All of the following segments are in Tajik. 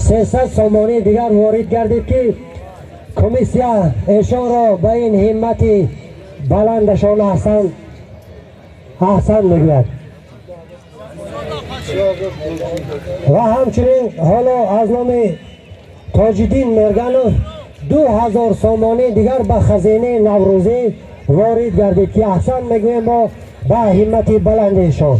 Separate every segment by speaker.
Speaker 1: 300 сомонӣ дигар ворид гардид ки комиссия эшонро ба ин ҳиммати баландашон аҳсан мегӯяд. Ва ҳамчунин ҳоло аз номи Тоҷиддин Мерганов 2000 сомонӣ дигар ба хазинаи наврӯзӣ ворид гардид ки аҳсан мегӯем мо ба ҳиммати баланди эшон.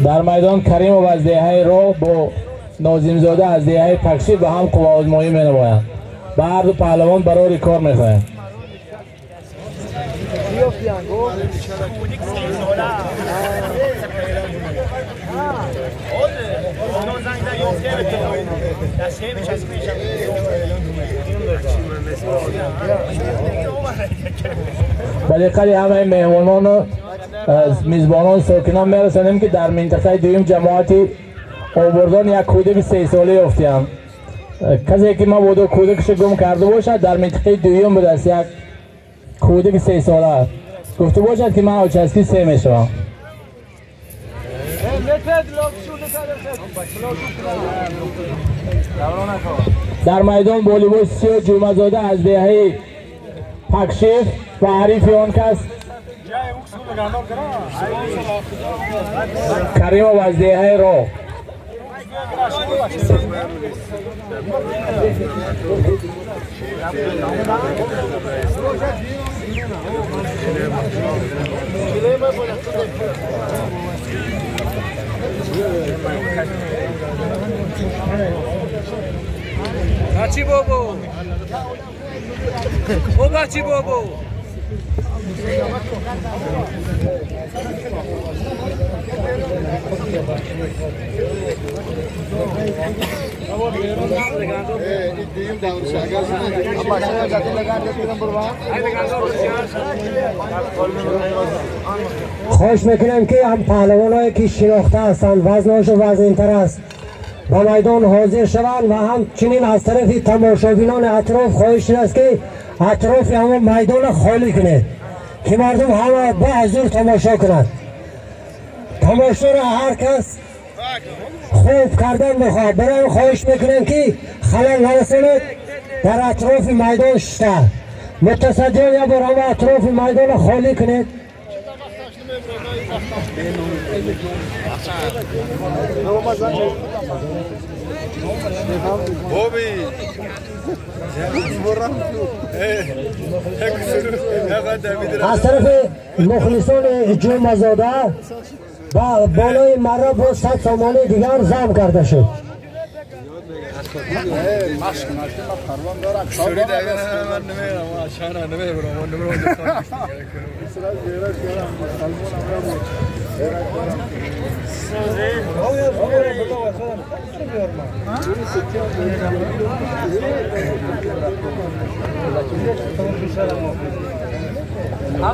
Speaker 2: Дар майдон Каримов аз деҳаи Роҳ бо Нозимзода аз деҳаи Пакши ба ҳам қувваозмоӣ менамоянд. Ба ҳарду паҳлавон барори кор мехоҳем. Ба диққати ҳамаи меҳмонону мизбонон сокинон мерасонем ки дар минтақаи дуюм ҷамоати Обурдон як кӯдаки сесола ёфтиям. Касе ки мабодо кӯдакашо гум карда бошад, дар минтақаи дуюм будааст як кӯдаки сесола. Гуфта бошад ки ман участки се мешавам. Дар майдон бо либоси сиёҳ Ҷумъазода аз деҳаи Пакшиф ва ҳарифи он кас Каримов аз деҳаи Роҳ.
Speaker 3: Бачи бобо! О бачи бобо!
Speaker 1: خواهش میکنم که هم پهلوانایی که شناخته هستند، وزنهاشون وزنینتر است، به میدان حاضر شوند و همچنین از طرف تماشابینان اطراف خواهش است که اطراف همون میدان خالی کنید که مردم همه به حضور تماشا کنند. تماشا را هر کس خوب کردن میخواد. برای خواهش میکنم که خلل نرسانید، در اطراف میدان شده متصدیان یا بر همه اطراف میدان خالی کنید. از طرف مخلصان جمعه‌زاده با بالای مرا با 100 سامانه دیگر زم کرده شد.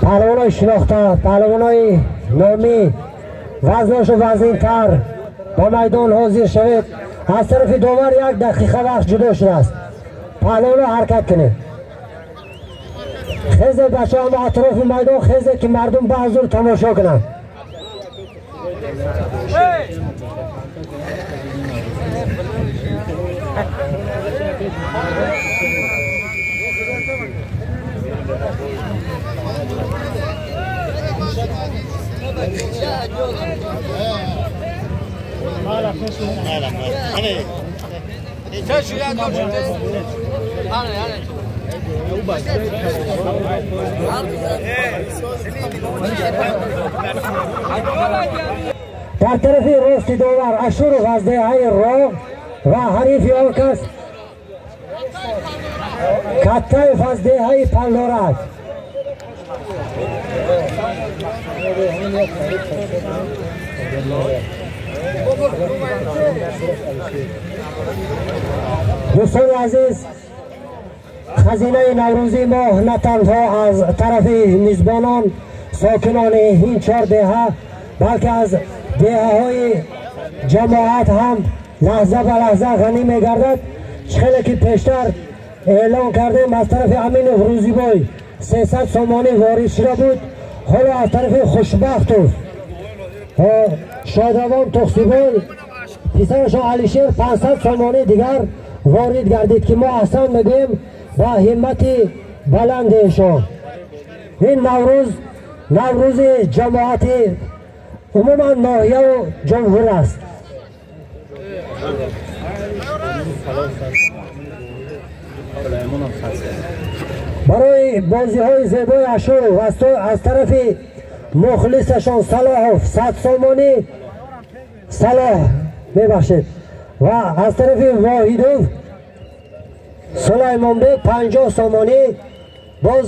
Speaker 1: پهلوانای شناخته، پهلوانای نامی، وزنش و وزنین‌تر با میدان حاضر شوید. از طرف داور 1 دقیقه وقت جدا شده است. پهلوان حرکت کنید. خیزه بچه هم اطراف میدان خیزه که مردم به حضور تماشا کنند. در طرف راست داور اشور غزده را و حریف آن کس کتایف از دهه پلدارک. دوستان عزیز، خزینه نوروزی ما نه تنها از طرف میزبانان ساکنان این 4 دهه балки аз деҳаҳои ҷамоат ҳам лаҳза ба лаҳза ғанӣ мегардад. Хеле ки пештар эълон кардем, аз тарафи Аминов Рӯзибой 300 сомонӣ ворид шуда буд. Ҳоло аз тарафи Хушбахтов Шодравон Тухсибой писарашон Алишер 500 сомонӣ дигар ворид гардид, ки мо аҳсан мегӯем ба ҳиммати баланди эшон. Ин Наврӯз Наврӯзи ҷамоати умуман ноҳияву ҷумҳур аст. Барои бозиҳои зебои Ашуров аз тарафи мухлисашон Салоҳов 100 сомонӣ, Салоҳ мебахшед, ва аз тарафи Воҳидов Сулаймонбек 50 сомонӣ боз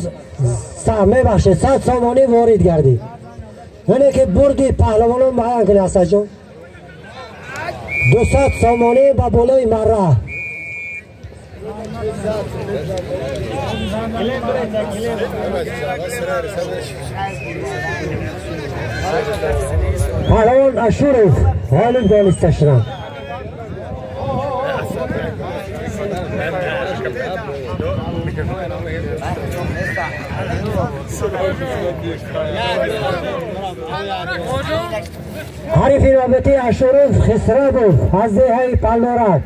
Speaker 1: мебахшед 100 сомонӣ ворид гардид. Яъне ки бурди паҳлавонон муайян кунед Асадҷон. 200 сомонӣ ба болои марра. Паҳлавон Ашуров ғолиб дониста шуданд. Ҳарифи навбатии Ашуров Хисрабов аз деҳаи Палдорак.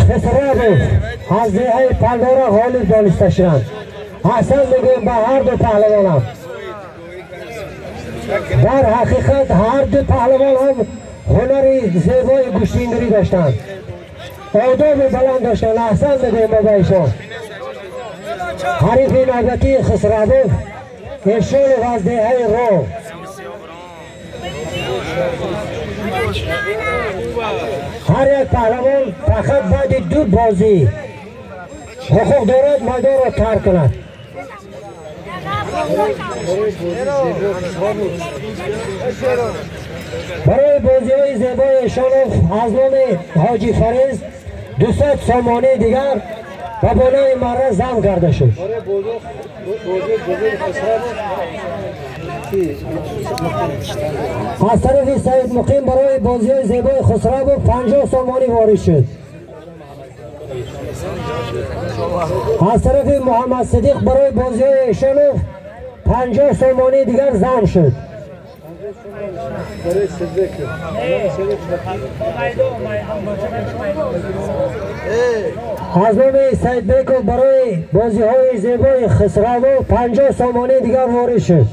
Speaker 1: Хисрабов аз деҳаи Палдора ғолиб дониста шуданд. Аҳсан мегӯем ба ҳар ду паҳлавонам. Дар ҳақиқат ҳар ду паҳлавон ҳам ҳунари зебои гӯштингирӣ доштанд, одоби баланд доштанд. Аҳсан мегӯем ба эшон. Ҳарифи навбатии Хисрабов Эшонов аз деҳаи Ро. Ҳар як паҳлавон фақат баъди ду бозӣ ҳуқуқ дорад майдонро тарк кунад. Барои бозиҳои зебои Эшонов аз номи Ҳоҷи Фариз 200 сомонӣ дигар ба болои марра зам карда шуд. Аз тарафи Саид Муқим барои бозиҳои зебои Хусрабов 50 сомонӣ ворид шуд. Аз тарафи Муҳаммад Сидиқ барои бозиҳои Эшонов 50 сомонӣ дигар зам шуд. Аз номи Саидбеков барои бозиҳои зебои Хисрабов 50 сомонӣ дигар ворид шуд.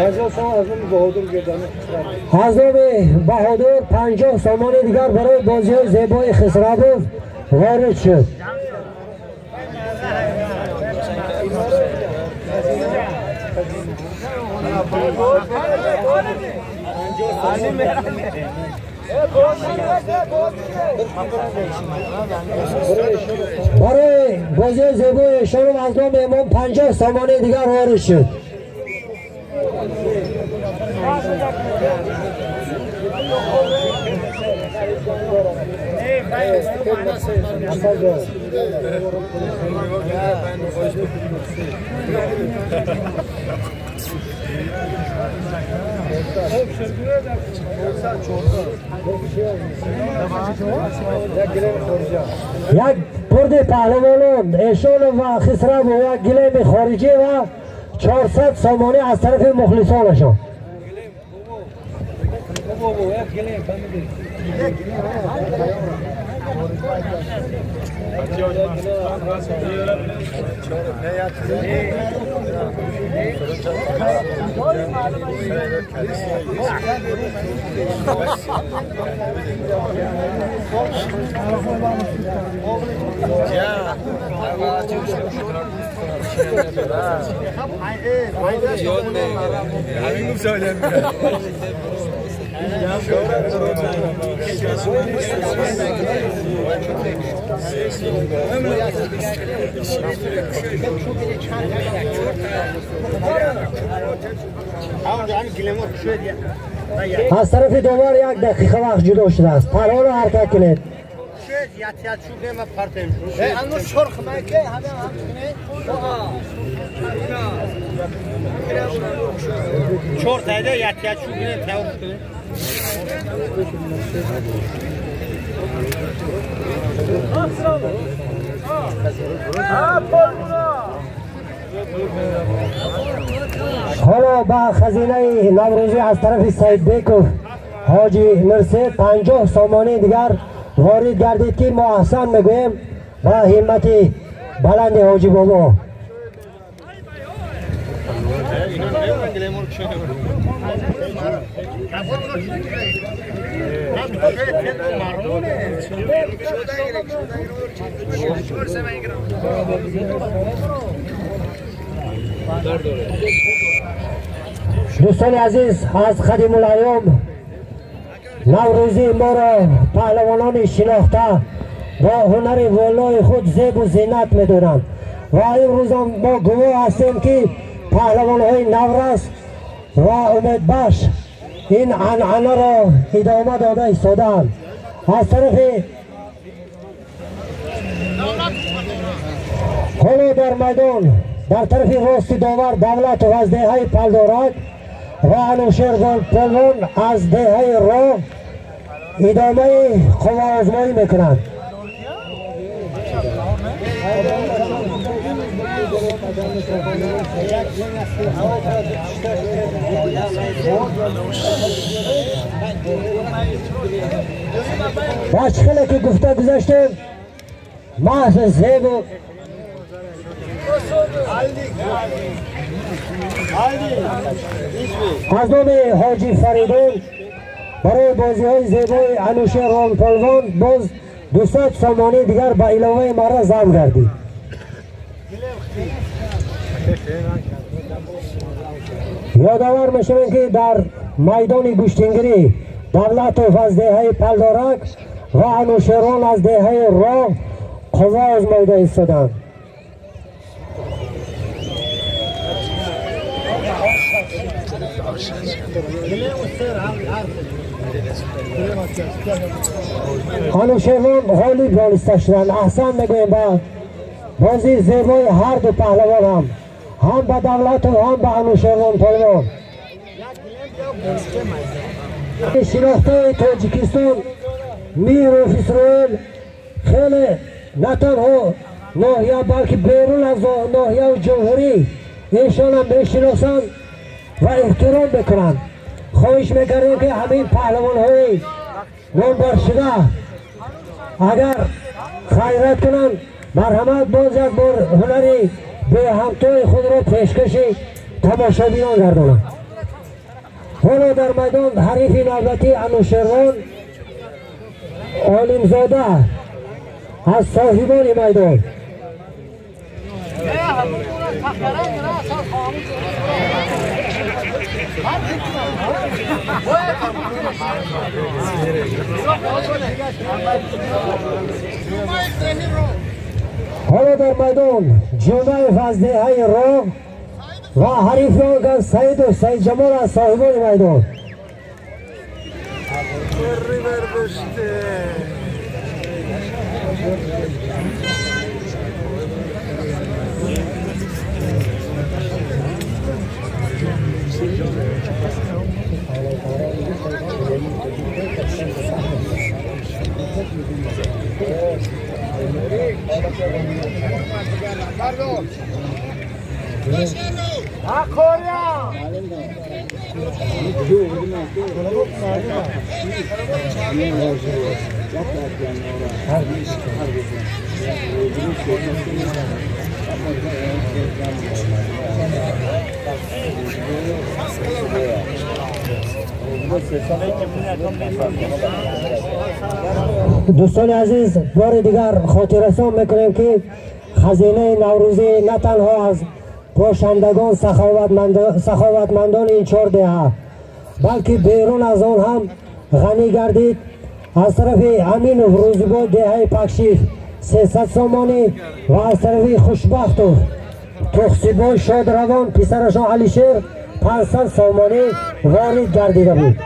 Speaker 1: از نام بهادر 50 سامانی دیگر برای بازی زیبای خسروف وارد شد. برای بازی زیبای ایشان از نام امام 50 سامانی دیگر وارد شد. یک برد پهلوانان ایشان و خسرو و یک گلیم خارجی و 400 سامانی از طرف مخلصانشان. از طرف دوباره یک دقیقه وقت جدا شده است. پرها را حرکت کنید. حالا با خزینه نوروزی از طرف سید بیکوف حاجی نرسه 50 سامانی دیگر وارد گردید که ما احسن میگوییم با همت بلند حاجی بابا. دوستان عزیز، از قدیم الایام نوروزی ما را پهلوانان شناخته با هنر والای خود زیب و زینت میدونند و امروز هم ما گواه هستیم که پهلوانهای نورس و امیدبخش این عنعنه را ادامه داده ایستادند. از طرف حالا در میدان در طرف راست داور دولت از دهه پلدارک و انوشیروان پلوان از دهه راه ادامه قوه آزمایی میکنند. و چخله که گفته گذشته محض زیب و از نام حاجی فریدون برای بازی های زیبای انوشیروان پلوان باز 200 سامانی دیگر به علاوه مرا زم گردید. یادآور میشویم که در میدان گوشتینگیری دولتوف از دهه پلدارک و انوشیروان از دهه راه قوه آزمایده ایستادند. انوشیروان غالب دانسته شدند. احسن میگوییم با بازی زیبای هر دو پهلوان، هم به دولت و هم به انوشیروان پهلوان. شناخته تاجیکستان میروف اسرائیل خیلی نه تنها ناحیه بلکه بیرون از ناحیه و جمهوری ایشان هم میشناسند و احترام میکنند. خواهش میکردیم که همین پهلوان های نامبر شده اگر خیرت کنند مرحمت باز یک بار هنری به همتای خود را پیشکش تماشابینان گردانند. Ҳоло дар майдон ҳарифи навбатӣ Анӯшервон Олимзода аз соҳибони майдон. Ҳоло дар майдон Ҷумаев аз деҳаи Роғ ва ҳарифи он кас Саидов Саидҷамол аз соҳибони майдон. Дӯстони азиз, бори дигар хотиррасон мекунем, ки хазинаи наврӯзӣ на танҳо аз бошандагон саховатмандони ин чор деҳа, балки берун аз он ҳам ғанӣ гардид. Аз тарафи Аминов Рӯзибой деҳаи Пакшиф 300 сомонӣ ва аз тарафи Хушбахтов Тухсибой Шодравон писарашон Алишер 500 сомонӣ ворид гардида буд.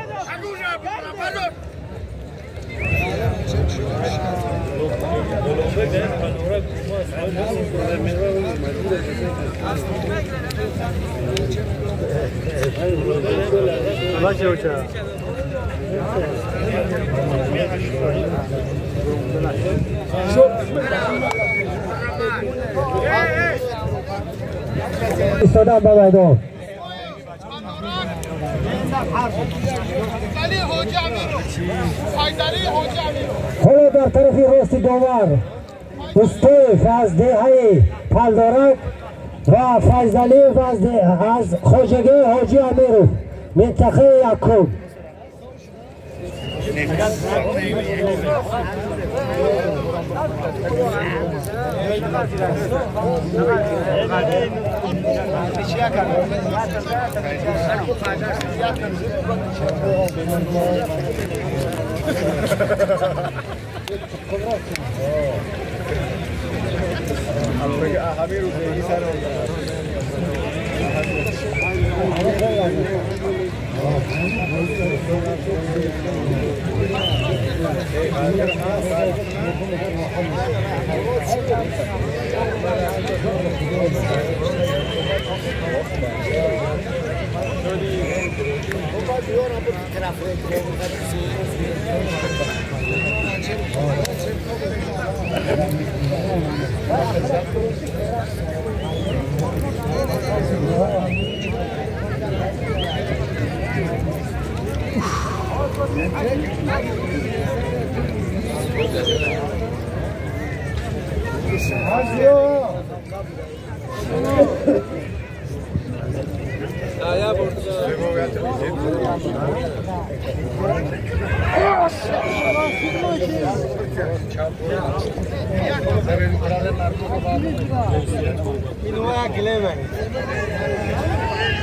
Speaker 1: ایستادن به میدان. ҳоло дар тарафи рости довар Устоев аз деҳаи Палдорак ва Файзалиев аз хоҷагии Ҳоҷи Амиров, минтақаи якум.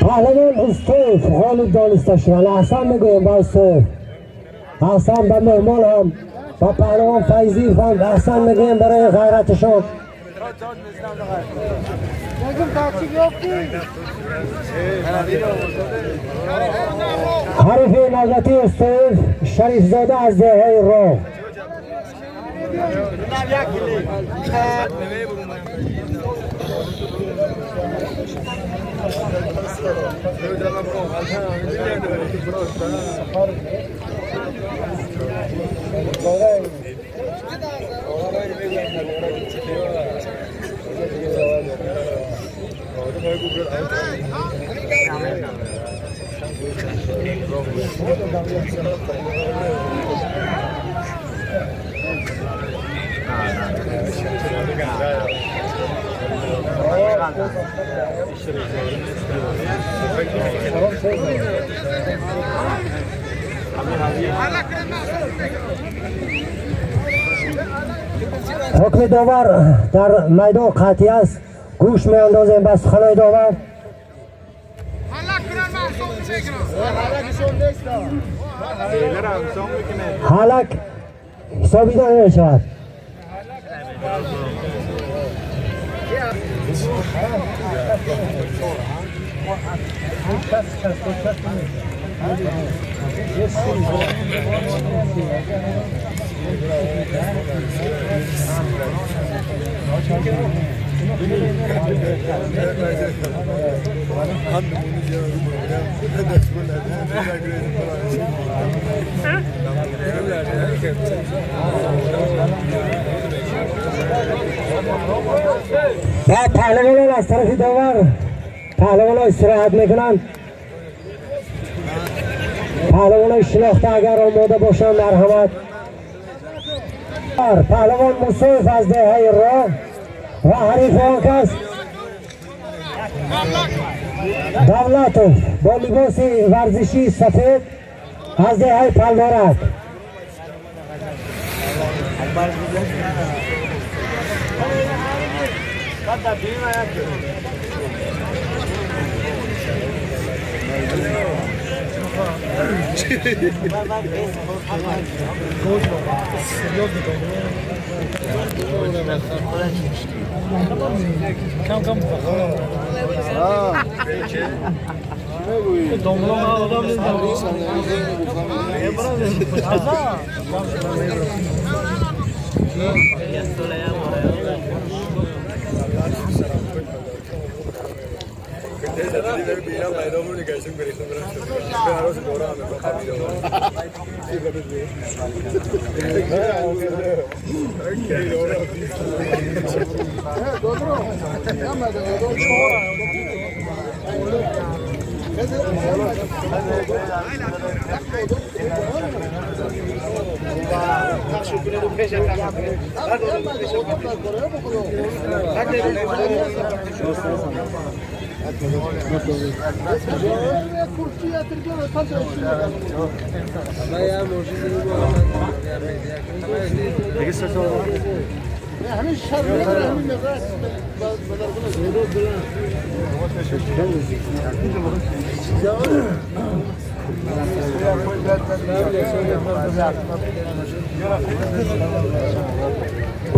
Speaker 1: Паҳлавон Устоев ғолиб дониста шуданд. Аҳсан мегӯем ба Устоев, аҳсан ба меҳмон ҳам, ба паҳлавон Файзиев ҳам аҳсан мегӯем барои ғайраташон. Ҳарифи навбатии Устоев Шарифзода аз деҳаи Роғ. حکم داور در میدان قطعی است. گوش میاندازیم به سخنهای داور. حلق حسابیده نمی شود. و پهلوانان از طرف داور پهلوانان استراحت میکنند. پهلوانان شناخته اگر آماده باشند مرحمت. پهلوان موسیف از دهه راه و حریف آن کس دولتوف با لباس ورزشی سفید از دهه پلدارک.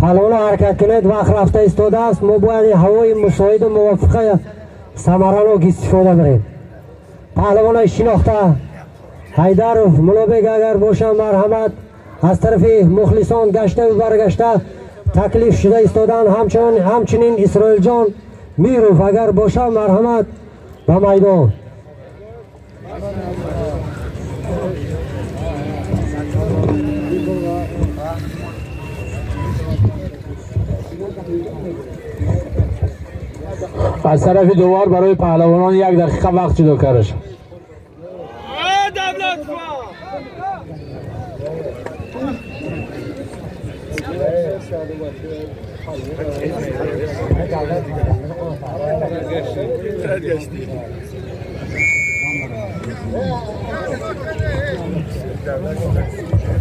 Speaker 1: پهلوان حرکت کنید، وقت رفته ایستاده است. ما باید هوای مساعد و موافقه ثمرانوک استفاده بریم. پهلوان شناخته حیدروف ملابک اگر باشند مرحمت. از طرف مخلصان گشته و برگشته تکلیف شده ایستادن. همچنین اسرائیل جان میروف اگر باشند مرحمت به میدان.
Speaker 2: از طرف دوار برای پهلوانان 1 دقیقه وقت جدا کرده شد.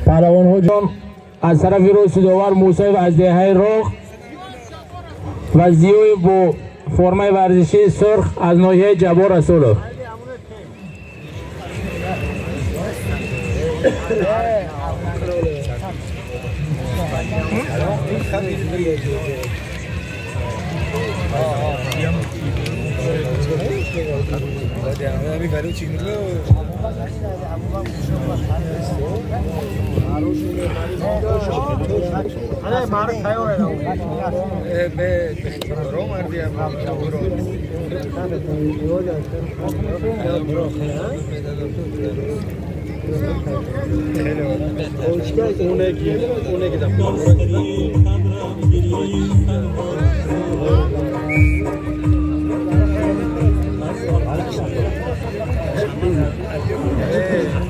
Speaker 2: پهلوان هجوم از طرف روس دوار موسی و از دهه رخ و زیوی با فرمای ورزشی سرخ از ناحیه جبار رسولов.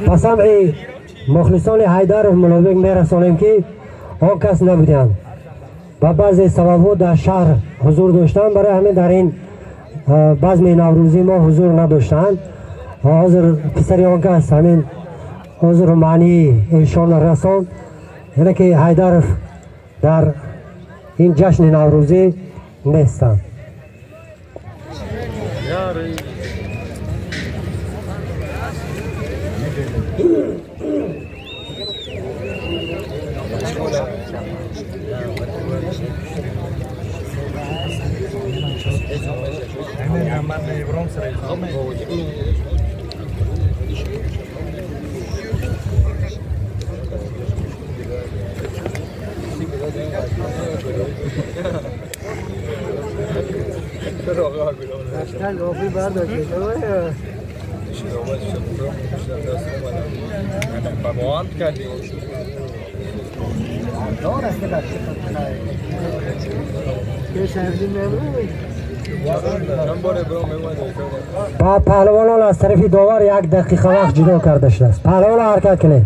Speaker 1: با سمع مخلصان حیدر ملابک میرسانیم که آن کس نبودند و بعضی سببها در شهر حضور داشتن، برای همین در این базми наврӯзии мо ҳузур надоштанд. Ҳозир писари он кас ҳамин ҳозиру маънии эшонро расонд, яъне ки Ҳайдаров дар ин ҷашни наврӯзӣ нестанд. Ба паҳлавонон аз тарафи довар як дақиқа вақт ҷудо карда шудааст. Паҳлавонон ҳаракат кунед.